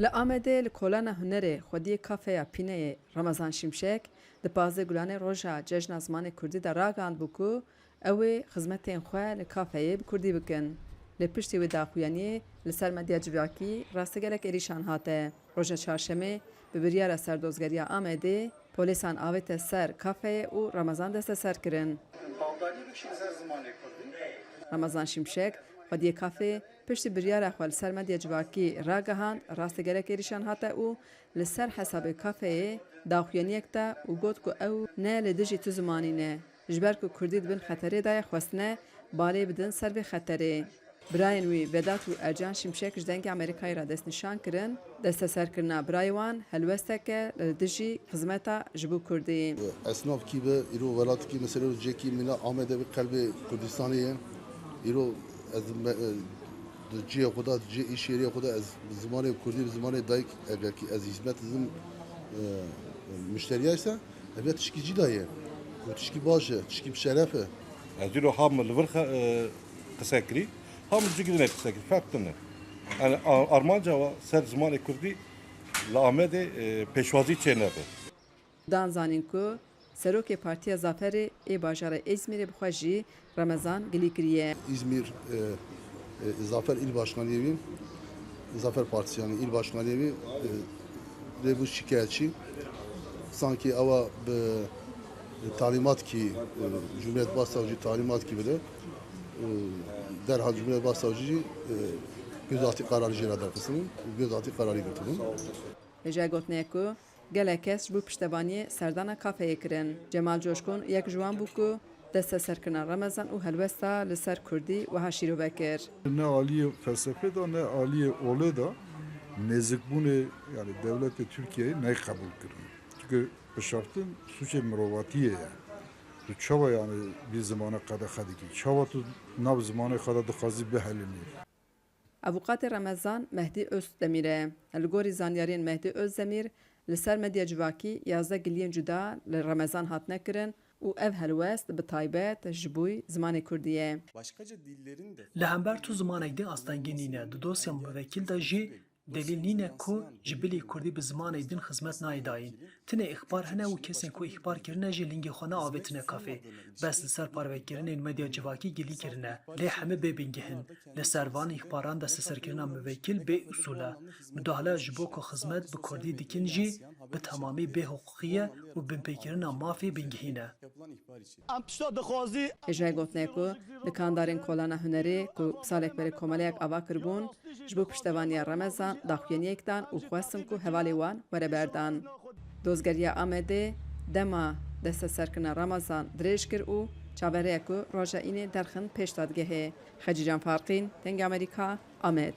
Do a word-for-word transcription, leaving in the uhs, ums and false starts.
Li Amedê li Kolana Hunerê xwediyê kafeya Pîneyê Remezan Şimşek di pazdeh Gulanê roja Cejna Zimanê Kurdî de ragihandbû ku ew ê xizmetên xwe li kafeyê bi kurdî bikin. Lê piştî wê daxuyaniyê li ser medya civakî rastî gelek êrîşan hate. Roja çarşemê bi biryara Serdozgeriya Amedê polîsan avête ser kafeyê û Remezan desteser kirin. Remezan Şimşek, xwediyê kafê, piştî biryara xwe li ser medya civakî ragihand, rastî gelek êrîşan hate û li ser hesabê kafeyê daxuyaniyek da û got ku ew ne li dijî tu zimanî ne. Ji ber ku kurdî di bin xeterê de ye, xwestine balê bidin ser vê xeterê. Birayên wî Vedat û Ercan Şimşek ji Dengê Amerîkayê re destnîşan kirin. Desteserkirina birayê wan helwestek e li dijî xizmeta ji bo kurdî. Esnafkî be, îro welatkî, mesela îro cihekî mîna Amedê bi qelbê Kurdistanê ye. Îro ez me-, e, di cihê xwe de, di cihê îşyeriyê xwe de ez bi zimanê kurdî, bi zimanê dayik eger kî ez hizmet didim, e, muşteriya ise, ev ya tişkî cî de ye. Û tişkî baş e, tişkî bi şeref e. Ez îro ha min li vir xe-, e, qise kirî, ha min cigirîne qise kirî, ferq tune. Yani a-, armanca wa ser zimanê kurdî li Amedê, e, pêşwazî çê nebe. Dan zanîn ku Serokê Partiya Zaferê ê bajarê Îzmîrê bi xwe jî Remezan gilî kiriye. İzmir, e, e, Zafer İl Başkanı evi, Zafer Partisi yani İl Başkanı evi, e, lê bû şikayetçî. Sanki ewa bi talimat ki, e, Cumhuriyet Başsavcı talimat ki bide, e, derhal Cumhuriyet Başsavcı, e, gözaltı kararı jê re derxistin, gözaltı kararı girtibûn. Hêjayê gotinê ye ku gelek kes ji bo piştevaniyê serdana kafeyê kirin. Cemal Coşkun yek ji wan bû ku desteserkirina Remezan û helwesta li ser kurdî wiha şîrove kir. Ne aliyê felsefê de ne aliyê olê de nêzikbûnê, yani dewletê Tirkiyeyê ney qebûl kirin. Çünkü pişaftin suçê mirovatiyê ye. Tu çawa yani vî zimane qedexe dikî? Çawa tu nav zimanê xwe de dixwazî bihelinî? Avûkatê Remezan Mehdî Özdemîr e. Li gorî zanyariyên Mehdî Özdemîr, li ser medya civakî yazdeh giliyên cuda li Remezan hatine kirin û ev helwest bi taybet ji bo zimanê kurdî ye. Li hember tu zimanek din astengî nîne. Di dosya muvekîl de jî delîl nîne ku ji bilî kurdî bi zimanê din xizmet nayê dayîn. Tinê îxbar hene û kesên ku îxbar kirine jî lingê xwe neavêtine kafê. Bes li ser parvekirinên medya civakî gilî kirine. Lê hemî bê bingeh in. Li ser van îxbaran desteserkirina muvekîl bê usûl e. Mudahale ji bo ku xizmet bi kurdî dikin jî bi temamî bêhiqûqî ye û binpêkirina mafê bingehîn e. Em tişta dixwazî. Hêjayê gotinê ku dikandarên Kolana Hunerê ku salek berê komeleyek ava kiribûn, ji bo piştevaniya Remezan daxuyaniyek dan û xwestin ku hevalê wan were berdan. Dozgeriya Amedê dema desteserkirina Remezan dirêj kir û çaverê ye ku roja înê derxin pêş dadgehê. Xecîcan Farqîn, Dengê Amerîka, Amed.